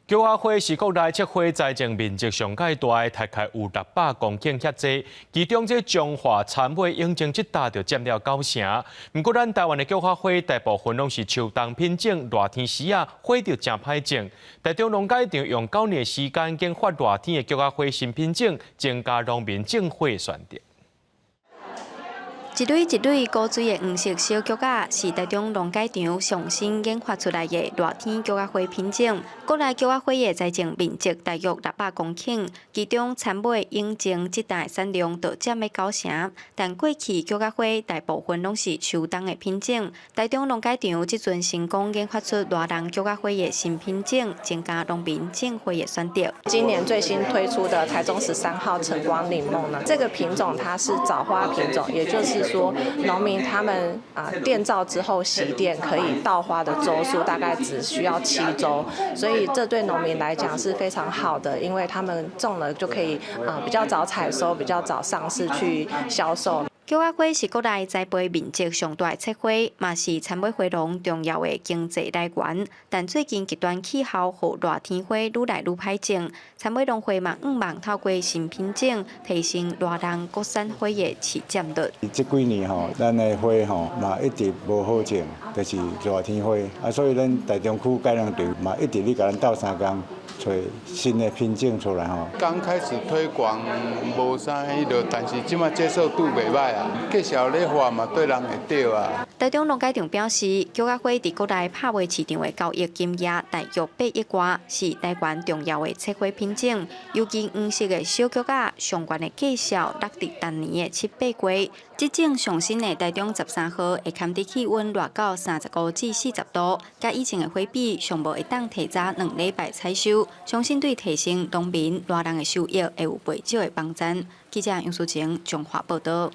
菊仔花是國內切花栽種面積上蓋大，大概有600公頃遐濟。其中這彰化杉尾永靖這搭就佔了九成。毋過咱台灣的菊仔花大部分攏是秋冬品種，熱天時啊花就誠歹種。台中農改場用9年時間研發熱天的菊仔花新品種，增加農民種花的選擇。一蕊一蕊古錐的黃色小菊仔，是台中農改場上新研發出來的熱天菊仔花品種。國內菊仔花的栽種面積大約600公頃，其中杉尾永靖這帶產量就佔了九成。但過去菊仔花大部分攏是秋冬的品種。台中農改場這陣成功研發出熱冬菊仔花的新品種，增加農民種花的選擇。今年最新推出的台中13號晨光檸檬呢，這個品種它是早花品種，也就是說，農民他們啊電照之後熄電可以到花的週數大概只需要7週，所以這對農民來講是非常好的，因為他們種了就可以啊比較早採收，比較早上市去銷售。菊仔花是國內栽培面積上大的切花，嘛是杉尾花農重要的經濟來源。但最近極端氣候予熱天花愈來愈歹種，杉尾農會嘛向望透過新品種提升熱冬國產花的市佔率。這幾年吼，咱的花吼嘛一直無好種，就是熱天花啊，所以咱台中區改良場嘛一直咧共咱鬥相共揣新的品種出來吼。剛開始推廣無啥彼落，但是這馬接受度袂䆀啊，繼續咧發嘛對人會著啊。台中農改場表示，菊仔花佇國內拍賣市場的交易金額大約8億外，是台灣重要的切花品種。尤其黃色的小菊仔，上懸的價數落佇逐年的七八月。這種上新的台中十三號會堪佇氣溫熱到35至40度，佮以前的花比，上無會當提早2禮拜採收，相信對提升農民熱冬的收益會有袂少的幫贊。記者楊淑晴彰化報導。